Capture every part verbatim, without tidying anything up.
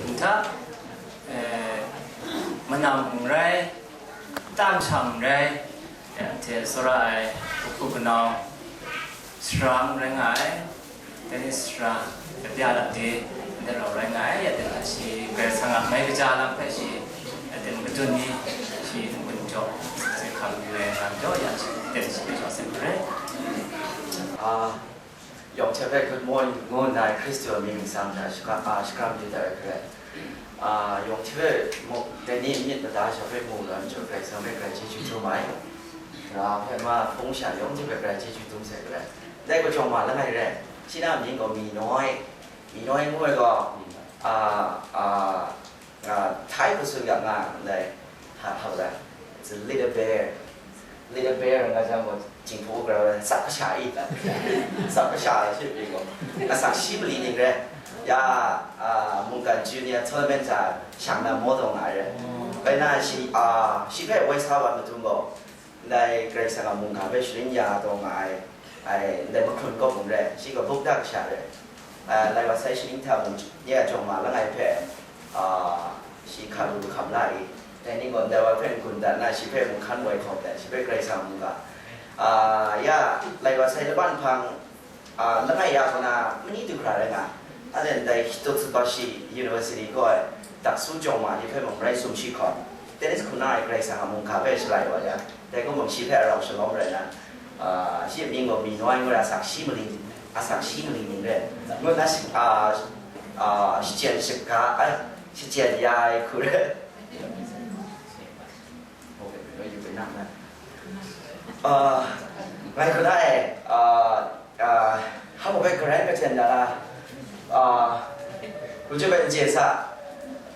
Hta, eh, manam hung rai, tam sham rai, ya, hte tsawra ai, hku kanau, sara rai nga ai, tennis sara, kabya la de, ndai rau rai nga ai, ya, ten shi, Karai Kasang a mai kaja lam hpe shi, ya, ten madun ni, shi, n-gun jaw, se hkam ni rai nga jaw, ya, shi, ten shi, jaw se rai. Ah, Yawng hte hpe good morning ngu nna Hkristu a mying nsang hta shakram, ah, shakram yu dat ai hkre. Ah, yawng hte hpe muk, dai ni myit mada sha hpe mu la ai majaw, Karai Kasang hpe grai chyeju dum ai. Tara hpe ma hpung sha yawng hte hpe grai chyeju dum sai hkre. Dai gaw jawng ma langai re, shi na mying gaw Mi Noi, Mi Noi ngu ai gaw, ah, ah, Thai hku tsun ga nga ndai, how that, it's a little bear, little bear nga jang gaw, jinghpaw grau ai, tsap kasha i ta, tsap kasha ai shi pyi gaw, asak shi mali ning re, ya, mungkan junior tournament hta shang na maw taw nga ai re, bai na shi, shi hpe woi sa wa madung gaw, ndai Karai Kasang a mungga hpe sharin ya taw nga ai, ai ndai mahkrun kaw hkum re, shi gaw bukda kasha re, lai wa sai shaning hta mung nye a jawng ma langai hpe, shi hka lu lu hkam la i, dai ni gaw ndai wa hpe n-gun dat nna, shi hpe mung hkan woi hkawm let, shi hpe Karai Kasang a mungga, ya, lai wa sai laban hpang, langai ya kaw na mani du hkra rai nga, anhte ndai Hitotsubashi University kaw ai daksu jawng ma ni hpe mung rai sumshi hkawm, tennis hku na ai Karai Kasang a mungga hpe shalai wa ya, dai gaw mung shi hpe arau shalawm rai na, shi a mying gaw Mi Noi ngu ra, asak shi mali, asak shi mali ning re, ngu na shi, shachyen shaga, ai, shachyen ya ai hku re. Ngai hku na e, hpa hpe garan katen na la, hku chyum ai n chye sa,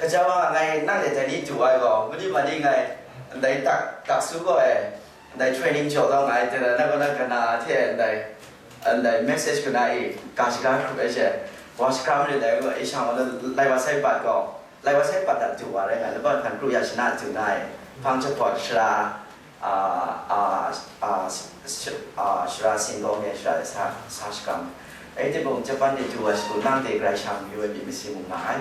kaja wa ngai nang de dai ni du ai gaw, mani mani ngai ndai tak, taksu gaw e, ndai training jaw kau nga ai, tara na kaw na kana hte ndai, ndai message kana e, ga shaga hkrup ai she, wa shakra marit dai gaw, e shang wa na lai wa sai bat gaw, lai wa sai bat dat du wa rai nga, laban hkan kru ya shana du na e, hpang jahpawt shara, a, a, a, sh-, a, shara singkawng e, shara sa, sa shakram. Ai, dai mung Japan de du wa shagu, nang de grai sha mayu ai myit masi mung nga ai.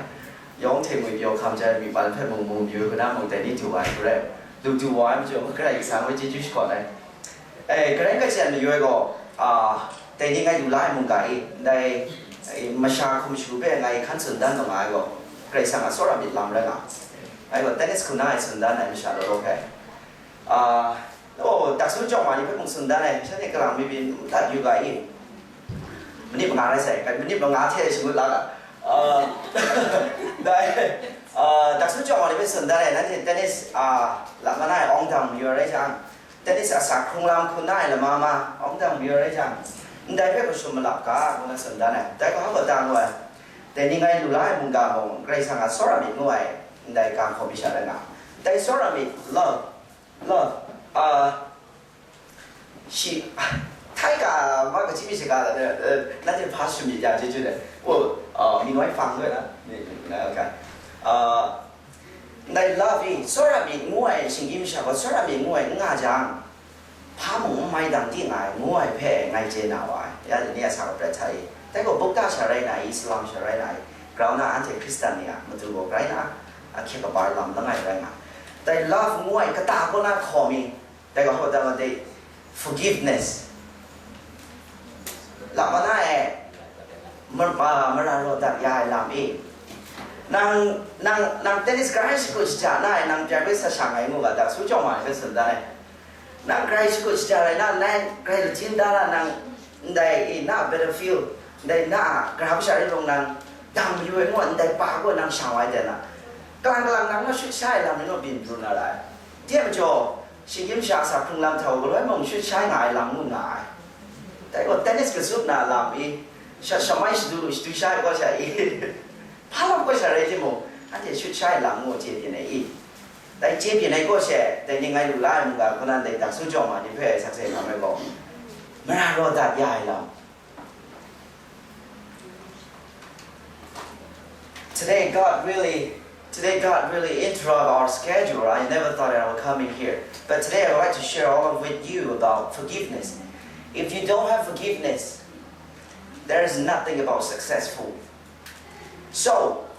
Yawng hte ngwi pyaw hkam jai ai myit man hpe mung mu mayu ai, kanan mung dai ni du wa ai hku rai, lu du wa ai majaw, Karai Kasang hpe chyeju shakawn ai. E, Karai Kasang mayu ai gaw, a, dai ni ngai lu la ai mungga e, ndai, e, masha hkum shagu hpe ngai hkan tsun dan nga ai gaw, Karai Kasang a tsawra myit lam rai nga ai. Ngai gaw tennis hku na ai tsun dan ai masha law law hpe, a, oh, daksu jawng ma ni hpe mung tsun dan ai, shanhte kalang mi byin dat yu ga i? Manit manga rai sai, kai manit manga hte shangut la ga. A, dai, a, daksu jawng ma ni hpe tsun dan ai, nanhte tennis, a, lam mana ai awng dang mayu ai rai jang, tennis a sa hkrung lam hku na ai lama ma, awng dang mayu ai rai jang, ndai hpe hkashum malap ga, ngu na tsun dan ai. Dai hkawhkam gaw dang lu ai, dai ni ngai lu la ai mungga mung, Karai Kasang a tsawra myit ngu ai, ndai ga hkawm mi sha rai nga. Dai tsawra myit, love, love, a, shi, htai ga ma kaji mi shaga da, e, e, nanhte hpa shu myit ya chyeju dai. O, a, Mi Noi hpang doi na, mi, mi, okay. A, ndai love i, tsawra myit ngu ai shinggyim masha gaw tsawra myit ngu ai n nga jang, hpa mung n mai dang di nga ai ngu ai hpe ngai chye na wa ai. Ya, ni a sa ai prat hta i. Dai gaw bukda sha rai na i, Islam sha rai na i, grau na anhte Hkristan ni a matu gaw grai na, ahkyak kaba ai lam langai rai nga. Dai love ngu ai kata kaw na hkawm i, dai gaw hkawt dan wa dai, forgiveness. Lam mana e, mar-, ma-, mara raw dat ya ai lam e. Nang, nang, nang tennis grai shakut shaja na e, nang pyan bai sa shang ai ngu ga, daksu jawng ma ai hpe tsun dan ai. Nang grai shakut shaja rai na, nang grai lachin da na, nang ndai e, na battlefield, ndai na a, gara masha rai lung nang dang mayu ai ngu, ndai pa gaw nang shang wa ai dai na. Kalang kalang nang naw shut sha ai lam ni naw byin pru na ra ai. Dai majaw, shinggyim masha a sa hkrung lam hta u galoi mung shut sha ai nga ai lam ngu nga ai. Dai gaw tennis katsup na lam i, sha, shamai shadu, shadu sha ai kaw sha i, hpa lam kaw sha rai timung, anhte shut sha ai lam ngu chye byin ai i. Dai chye byin ai kaw she, dai ni ngai lu la ai mungga hku nan dai daksu jawng ma ni hpe sakse hkam ai gaw, mara raw dat ya ai lam. Today God really, today God really interrupt our schedule. I never thought I would come in here. But today I would like to share all with you about forgiveness. If you don't have forgiveness, there is nothing about successful. So,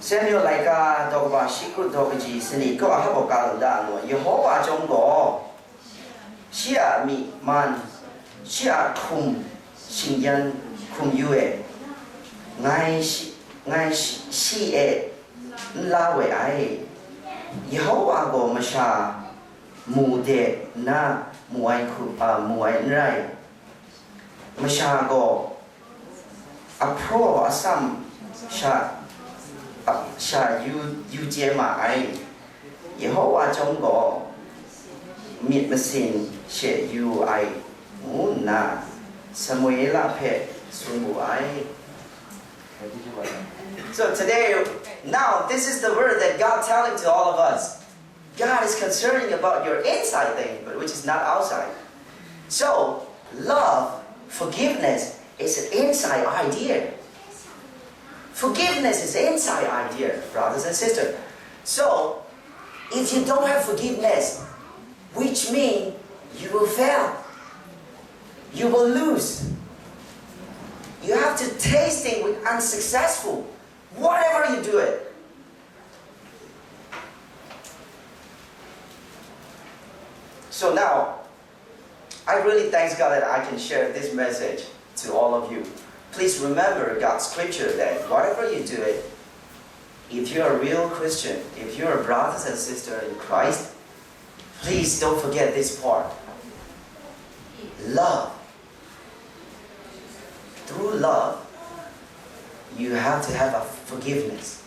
Samuel laika daw kaba shi kut daw kaji sanit kaw a hap kaw ka lu da ai. Yehowa chyawm gaw, shi a myi man, shi a hkum shingyan hkum yu e, ngai shi, ngai shi, shi e n la we ai. Yehowa gaw masha mu de nna mu ai hku, a, mu ai n rai. Masha gaw ahpraw atsam sha, a, sha yu, yu chye ma ai. Yehowa chyawm gaw myit masin she yu ai, ngu nna Samuela hpe tsun wu ai. So today, now, this is the word that God telling to all of us. God is concerned about your inside thing, but which is not outside. So, love, forgiveness is an inside idea. Forgiveness is inside idea, brothers and sisters. So, if you don't have forgiveness, which means you will fail, you will lose. You have to taste it with unsuccessful, whatever you do it. So now, I really thanks God that I can share this message to all of you. Please remember God's scripture that whatever you do it, if you're a real Christian, if you're brothers and sisters in Christ, please don't forget this part. Love. Through love, you have to have a forgiveness.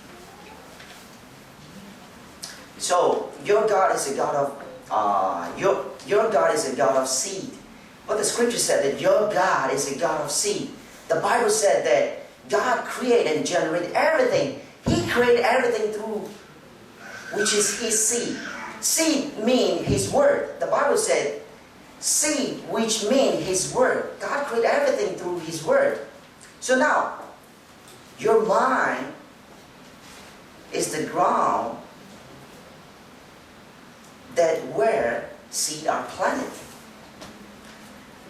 So your God is a God of, uh, your your God is a God of seed. But the scripture said that your God is a God of seed. The Bible said that God create and generate everything. He created everything through which is His seed. Seed mean His word. The Bible said seed, which mean His word. God create everything through His word. So now, your mind is the ground that where seed are planted.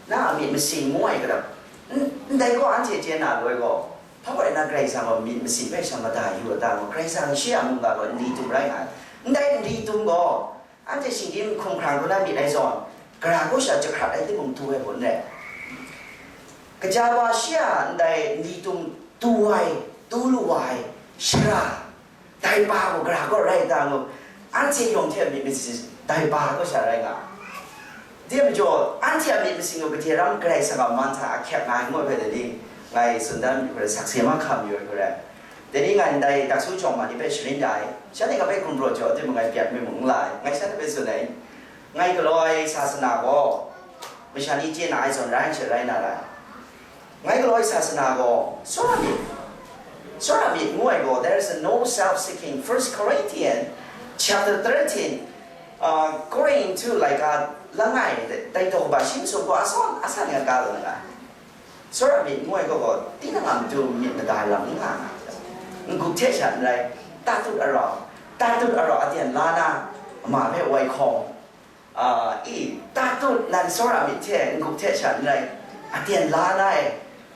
Na a myit masin ngu ai gadam, n-, ndai gaw anhte chye na loi gaw, Hpa rai na Karai Kasang gaw myit masin hpe sha mada yu ai ta gaw, Karai Kasang shi a mungga gaw nli tum rai nga ai. Ndai nli tum gaw, anhte shinggyim hkumhkrang hku na myit ai zawn, gara kaw sha jahkrat ai timung tu ai hku n rai. Kaja wa shi a ndai nli tum tu ai, tu lu wa ai, shara, dai pa gaw gara kaw rai ta ngu, anhte yawng hte a myit masin dai pa kaw sha rai nga. Dai majaw, anhte a myit masin gaw gade ram Karai Kasang a man hta ahkyak nga ai ngu ai hpe dai ni, ngai tsun dan myit hku rai, sakse mahkra mayu ai hku rai. Dai ni ngai ndai daksu jawng ma ni hpe sharin ya ai, shanhte kabai hkum raw jaw ai timung ngai pyak mi mung n la ai, ngai shanhte hpe tsun ai, ngai galaw ai sasana gaw, masha ni chye na ai zawn rai n she rai na rai. Ngai galaw ai sasana gaw, tsawra myit, tsawra myit ngu ai gaw, there is a no self-seeking. First Corinthians chapter thirteen, uh, Korinhtu laika langai dai daw ba shi masum gaw asan, asan nga ga lu na ga. Tsawra myit ngu ai gaw, gaw, tinang a matu myit mada ai lam n nga nga. N-gup hte sha n rai, tatut arau, tatut arau aten la na, ama hpe wai hkawng, a, i, tatut nan tsawra myit hte n-gup hte sha n rai, aten la na ai,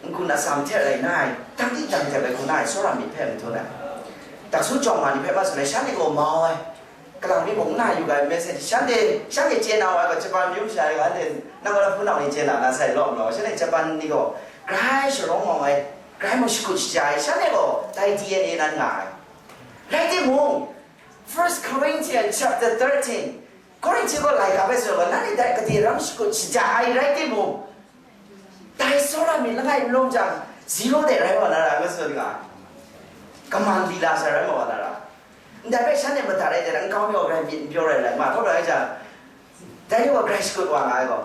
n-gun atsam hte rai na ai, dang di dang dep ai hku na ai tsawra myit hpe madun ai. Daksu jawng ma ni hpe ma tsun ai, shanhte gaw mau ai, kalang mi mung n na yu ga ai message, shanhte, shanhte chye na wa ai gaw, Japan myu masha ai gaw, anhte nang gaw hpunau ni chye na na sai law ngu, shanhte Japan ni gaw, grai sharawng awng ai, grai mung shakut shaja ai, shanhte gaw dai D N A nan nga ai. Rai timung, First Corinthians chapter thirteen, Korinhtu gaw laika hpe tsun gaw, nanhte dai gade ram shakut shaja ai rai timung, dai tsawra myit langai n lawm jang, zero de rai wa na ra, ngu tsun nga ai. Kaman lila sha rai ma wa na ra. Ndai hpe shanhte madat ai dai, nkau mi gaw grai myit n pyaw rai, rai ma, hkawm rai jang, dai ni gaw grai shakut wa nga ai gaw,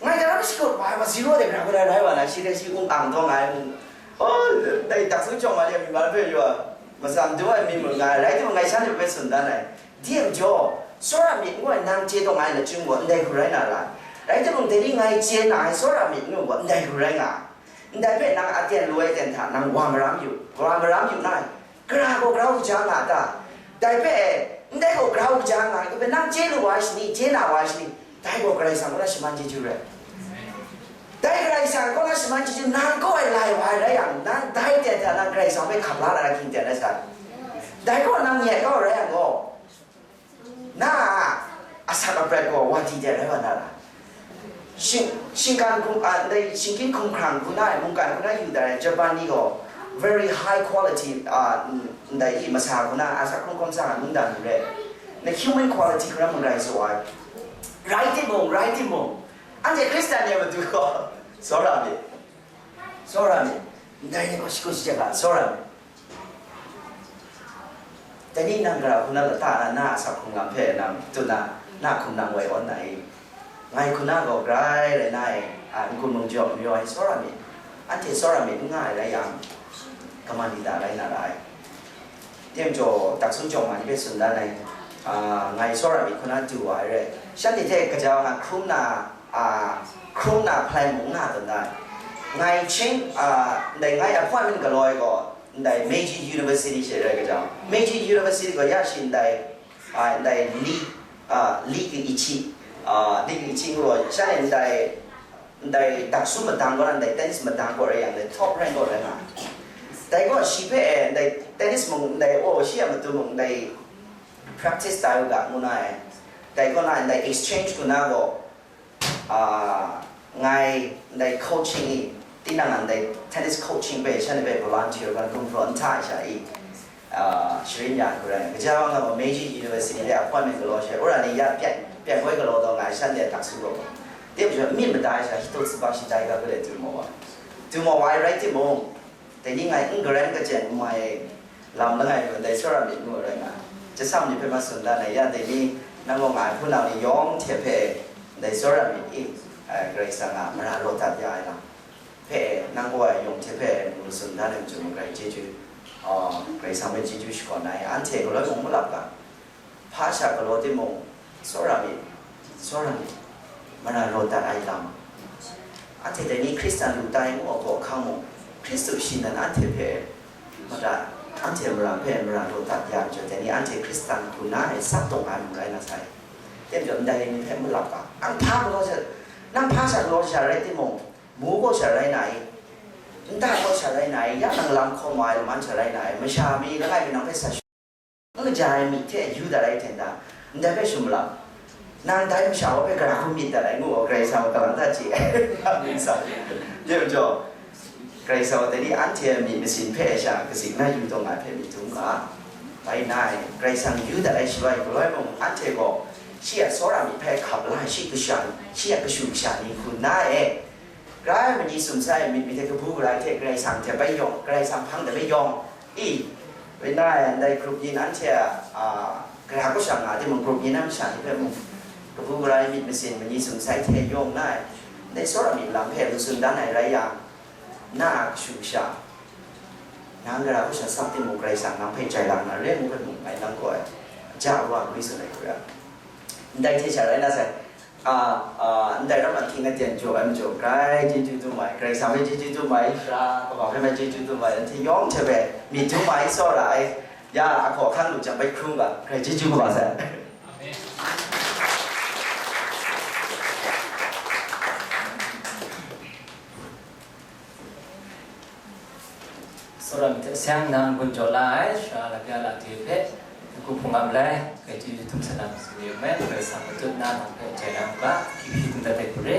ngai dai ram shakut wa ai gaw, zero de rai wa na, shi dai shi ung ang taw nga ai, ung, oh, dai daksu jawng ma de, myi ma hpe yu a, matsam dum ai mi mung nga ai, rai timung, ngai shanhte hpe tsun dan ai. Dai majaw, tsawra myit ngu ai nang chye taw nga ai lachyum gaw ndai hku rai na ra ai. Rai timung, dai ni ngai chye na ai tsawra myit ngu gaw ndai hku rai nga ai. Ndai hpe nang aten lu ai aten hta nang wa maram yu, wa maram yu na ai. Gara gaw grau kaja nga ta? Dai hpe, ndai gaw grau kaja nga ai, kabai nang chye lu wa ai shani, chye na wa ai shani, dai gaw Karai Kasang kaw na shaman chyeju rai. Dai Karai Kasang kaw na shaman chyeju nang kaw ai lai wa ai rai yang, nang dai aten hta nang Karai Kasang hpe hkap la na ra hkying ten ai sa. Dai kaw nang nyet kau ai rai yang gaw, na a asak aprat gaw wa di de rai wa na ra? Shing-, shinggan hkum, a, ndai shinggyim hkumhkrang hku na ai, mungkan hku na yu dat ai Japan ni gaw, very high quality, a, n-, ndai i masa hku na asak hkrung hkawm sa ai mungdan ni re. Na human quality hku na mung rai sa ai. Rai timung, rai timung, anhte Hkristan ni a matu gaw, tsawra myit. Tsawra myit, ndai ni gaw shakut shaja ga, tsawra myit. Dai ni nang gara hku na lata na, na a asak hkrung lam hpe nang tut na, na hkum nang woi awn na i? Ngai hku na gaw grai rai na e, a, n-gun mung jaw n mayu ai tsawra myit, anhte tsawra myit n nga ai rai yang, kaman ni ta rai na ra ai? Dai majaw, daksu jawng ma ni hpe tsun dan ai, a, ngai tsawra myit hku na du wa ai rai, shanhte hte kaja nga hkrum na, a, hkrum na hpalai mung n nga tawn da ai. Ngai chyeng, a, ndai ngai appointment galaw ai gaw, ndai Meiji University she rai kaja, Meiji University gaw ya shi ndai, a, ndai li, a, li kayi hti, a, li kayi hti ngu gaw, shanhte ndai, ndai daksu madang kaw na, ndai tennis madang kaw rai yang, ndai top rank kaw rai nga ai. Dai gaw shi hpe e, ndai tennis mung, ndai, oh, shi a matu mung, ndai practice tai u ga, ngu na e. Dai kaw na, ndai exchange hku na gaw, a, ngai ndai coaching i, tinang a ndai tennis coaching hpe shanhte hpe volunteer ban gumhpraw nhtang ai sha i, a, sharin ya ai hku rai. Kaja wa nga gaw Meiji University de appointment galaw she, wora ni ya pyan, pyan koi galaw taw nga ai shanhte a daksu gaw, dai majaw myit mada ai sha, hito tsuba shi dai ga gale du maw wa, du maw wa ai rai timung, dai ni ngai n garen kachyen n mai lam langai lu ndai tsawra myit ngu ai rai nga ai. Chyasam ni hpe ma tsun dan ai, ya dai ni, nang gaw nga ai hpunau ni yawng hte hpe ndai tsawra myit i, ai, Karai Kasang a mara raw dat ya ai lam hpe, nang gaw ai yawng hte hpe mu tsun dan ai majaw mung, Karai chyeju, a, Karai Kasang hpe chyeju shakawn ai, anhte galoi mung malap ga. Hpa sha galaw timung, tsawra myit, tsawra myit, mara raw dat ai lam. Anhte dai ni Hkristan lu tai ngu ai gaw hkang mung, Hkristu shi nan anhte hpe mara, anhte mara hpe mara raw dat ya ai majaw, dai ni anhte Hkristan hku na ai tsap taw nga ai mung rai na sai. Dai majaw ndai ni hpe malap ga, nang hpa galaw sha, nang hpa sha galaw sha rai timung, mu gaw sha rai na i? Nta kaw sha rai na ai, ya nang lam hkawm wa ai laman sha rai na ai, masha mi langai mi nang hpe sa shu, n kaja ai myit hte yu dat ai hten da, ndai hpe shu ma lam. Nang dai masha wa hpe gara hku myit dat ai ngu gaw, Karai Kasang a kalang hta chye ai, myit sa, de majaw, Karai Kasang a dai ni anhte a myit masin hpe sha kazik na yu taw nga ai hpe myit htum ga. Bai na ai, Karai Kasang yu dat ai shaloi galoi mung, anhte gaw shi a tsawra myit hpe hkap la ai, shi kasha, shi a kashu kasha ni hku na e. Grai manyi sumsai ai myit, myit hte kabu gara ai hte Karai Kasang hte bai yawng, Karai Kasang hpang de bai yawng, i, bai na ai, ndai grup yin anhte a, a, gara kaw sha nga timung, grup yin a masha ni hpe mung, kabu gara ai myit masin manyi sumsai hte yawng na ai, ndai tsawra myit lam hpe lu tsun dan ai rai yang, na a kashu kasha, nang gara kaw sha sap timung, Karai Kasang nang hpe jai lang na re ngu hpe mung, ngai nang gaw ai, ja wa gwi tsun ai hku ya. Ndai hte sha rai na sai, a, a, ndai ram ahkying aten jaw ai majaw, grai chyeju dum ai, Karai Kasang hpe chyeju dum ai, Sara kaba hpe mai chyeju dum ai, anhte yawng hte hpe myit dum ai, tsawra ai, ya ahkaw ahkang lu jang bai hkrum ga, grai chyeju kaba sai. Amen. Tsawra myit hte seng nang gun jaw la ai, sara lapya la de hpe, n-gu hpung ap lai, grai chyeju dum sa na masu ni yu me, Karai Kasang matut na nang hpe jai na mu ga, hkyi hkyi dum dat ai hku re.